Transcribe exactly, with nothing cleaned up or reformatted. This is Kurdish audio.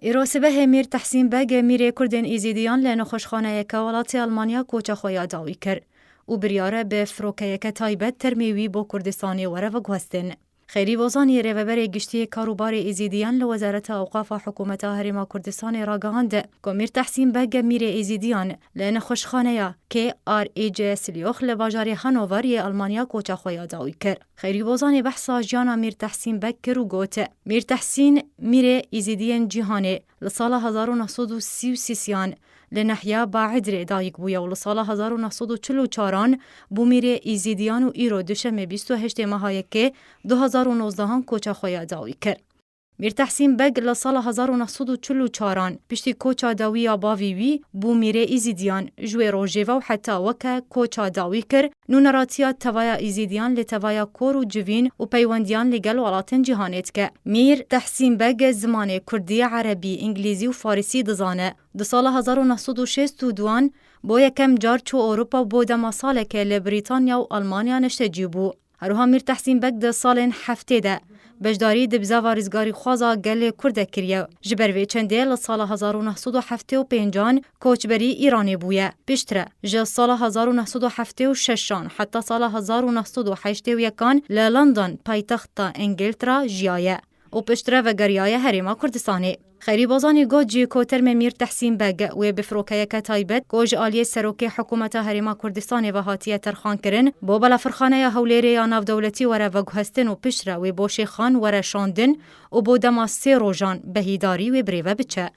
Îro sibehê Mîr Tehsîn Beg, mîrê Kurdên Êzîdiyan, li nexweşxaneyeke welatê Almanya koça xwe ya dawî kir û biryar e bi firokeyeke taybet termê wî bo Kurdistanê were veguhestin. Xeyrî Bozanî, rêveberê giştî yê karûbarê Êzîdiyan li Wezareta Ewqafa Hikûmeta Herêma Kurdistanê ragihand ku Mîr Tehsîn Beg, mîrê Êzîdiyan, li nexweşxaneya K R E C Sliox li bajarê Hanover yê Almanya koça xwe ya dawî kir. Xeyrî Bozanê behsa jiyana Mîr Tehsîn Beg kir û got, Mîr Tehsîn, mîrê Êzîdiyên cîhanê, li sala hezar û neh sed û sî û sêyan li nehiya Baidrê dayik bûye û li sala hezar û neh sed û çil û çaran bû mîrê Êzîdiyan û îro duşemê bîst û heştê meha yekê du hezar û nozdehan koça xwe ya dawî kir. Mîr Tehsîn Beg li sala hezar û neh sed û çil û çaran piştî koça dawî ya bavê wî bû mîrê Êzîdiyan, ji wê rojê ve û heta weke koça dawî kir, nûneratiya tevaya Êzîdiyan li tevaya kor û civîn û peywendiyan li gel welatên cîhanê dike. Mîr Tehsîn Beg zimanê kurdî, erebî, îngilîzî û farisî dizane. Di sala hezar û neh sed û şêst û duan bo yekem car çû Ewropa û bo dema salekê li Brîtanya û Almanya neştecî bû. Her wiha Mîr Tehsîn Beg di salên heftê de beşdarî di bizava rizgarîxwaza gelê Kurd de kiriye. Ji ber vê çendê li sala hezar û neh sed û heftê û pêncan koçberî Îranê bûye. Piştre ji sala hezar û neh sed û heftê û şeşan heta sala hezar û neh sed û heştê û yekan li London, paytexta Îngiltera, jiyaye û piştre vegeriyaye Herêma Kurdistanê. Xeyrî Bozanî got jî ku termê Mîr Tehsîn Beg wê bi firokeyeke taybet ku ji aliyê Serokê Hikûmeta Herêma Kurdistanê ve hatiye terxankirin, bo Balafirxaneya Hewlêrê ya Navdewletî were veguhestin û piştre wê bo Şêxan were şandin û bo dema sê rojan behîdarî wê birêve biçe.